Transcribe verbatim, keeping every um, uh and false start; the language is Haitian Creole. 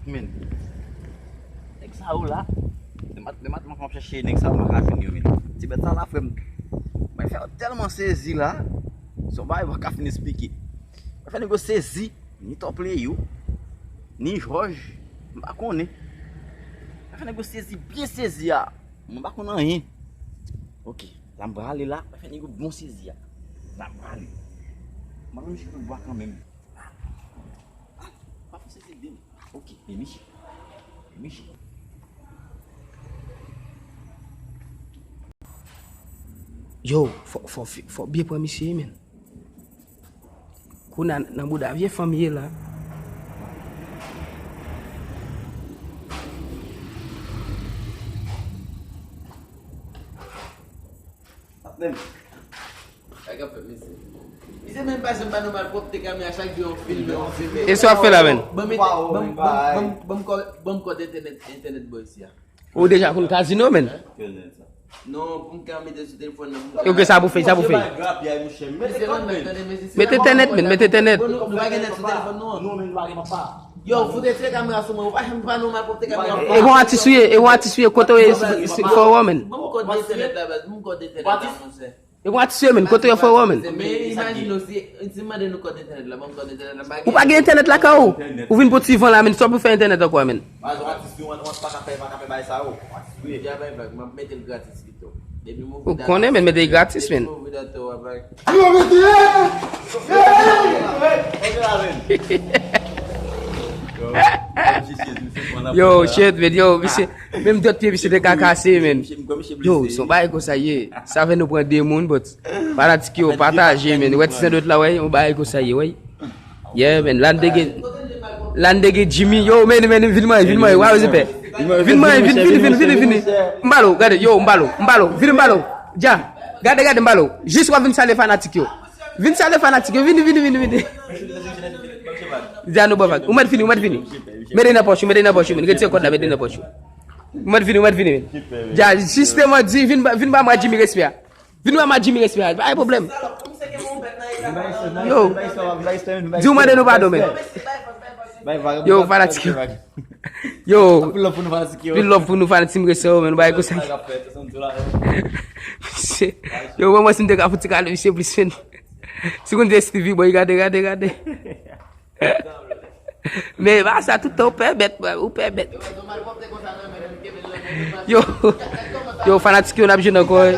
Men, nèg sa yo la, demat, demat mwen ap chèche nèg sa yo, mwen pa ka jwenn yo, men. Ti bèt sa la, frè m, mwen fè yo tèlman sezi la, se yon bagay mwen pa ka fin esplike. Mwen fè nèg yo sezi, ni Top Leo, ni Jòj, m pa konnen. Mwen fè nèg yo sezi, byen sezi a, mwen pa konn anyen. Ok, la m prale la, mwen fè nèg yo bon sezi a. La m prale. Mwen menm jwenn bwa kanmenm. Ah, pa fòse se de m. Ok, e Michi. E Michi. Yo, fò, fò, fò byen pran misye, men. Kou nan, nan bouda vye fanm ye la. Patnè m. Sa k ap fèt, mesye? Misye menm pa janm pa nòmal, pwòpte kamera, chak jou yon filme, yon filme. E sa w ap fè la, menn? Ban m ete-, ban m, ban m, ban m, ban m kò-, ban m kòd entènèt, entènèt bò isi a. Ou deja konn kazino, menn? Non, pou m ka mete sou telefòn nan, pou m ka. Ok, sa pou fè, sa pou fè. Misye pa grapyay, monchè. Mete kòd, menn. Mete entènèt, menn, mete entènèt. Bon, nou, nou pa gen nèt sou telefòn nou an. Non, menn, nou pa gen, papa. Yo, fout retire kamera sou mwen. Ou pa janm pa nòmal, pwòpte kamera. E bon atis ou ye, e bon atis ou ye, kote w ye, si, si, fò w wè, menn. Ban m kòd entènèt la, baz. Ban m kòd entènèt la, monchè. E bon atis ou ye, menn, kote w ye, fò w wè, menn. Men imajine w, si, si m mande nou kòd entènèt la, ban m kòd entènèt la, m pa gen. Ou pa gen entènèt lakay ou? Ou vin pou ti van la, menn, sa w pou fè entènèt ankò, menn? Baz, yon atis ou, ou pa ka fè, pa ka fè bagay sa yo. Yon atis ou ye. Deja bay vag, m ap mete l gratis. Ou konnen, men mete gratis, men. Yo, shit, men, yo, misye, menm dòt pye misye te ka kase, men. Yo, se yon bagay konsa ye. Sa fè nou pran de moun, but fanatik yo, pataje, men. Ou wè ti sandwich la, wè, yon bagay konsa ye, wè. Yeah, man. Lande gen, Lande gen Jimmy. Yo, men, men, vin mwen, vin mwen. Wa, yo, zepè. Vin mwen, vin, vin, vin, vin, vin. M ba l ou, gade, yo, m ba l ou, m ba l ou. Vin, m ba l ou. Dja, gade, gade, m ba l ou. Jis w ap vin salye fanatik yo. Vin salye fanatik yo. Vin, vin, vin, vin. Dja, nou ban vag. Ou mèt fini, ou mèt fini. Mete nan pòch ou, mete nan pòch ou, men. Retire kòd la, mete nan pòch ou. Ou mèt fini, ou mèt fini, men. Dja, jisteman, di, vin ba, vin ba mwen Jimmy respè a. Vin wè m ak Jimmy respè a, pa gen pwoblèm. Yo, di w mande nou padon, men. Yo, fanatik yo. Yo, pil love pou nou fanatik yo, men, nou pa gen konsa. Misye, yo, mwen, mwen, si m te ka fout ti kado misye plis, men. Si konn te Stevie Boy, gade, gade, gade. Men pa sa, tout tan ou pè bèt, bwa, ou pè bèt. Yo, yo, fanatik yo, n ap jwenn ankò, wi.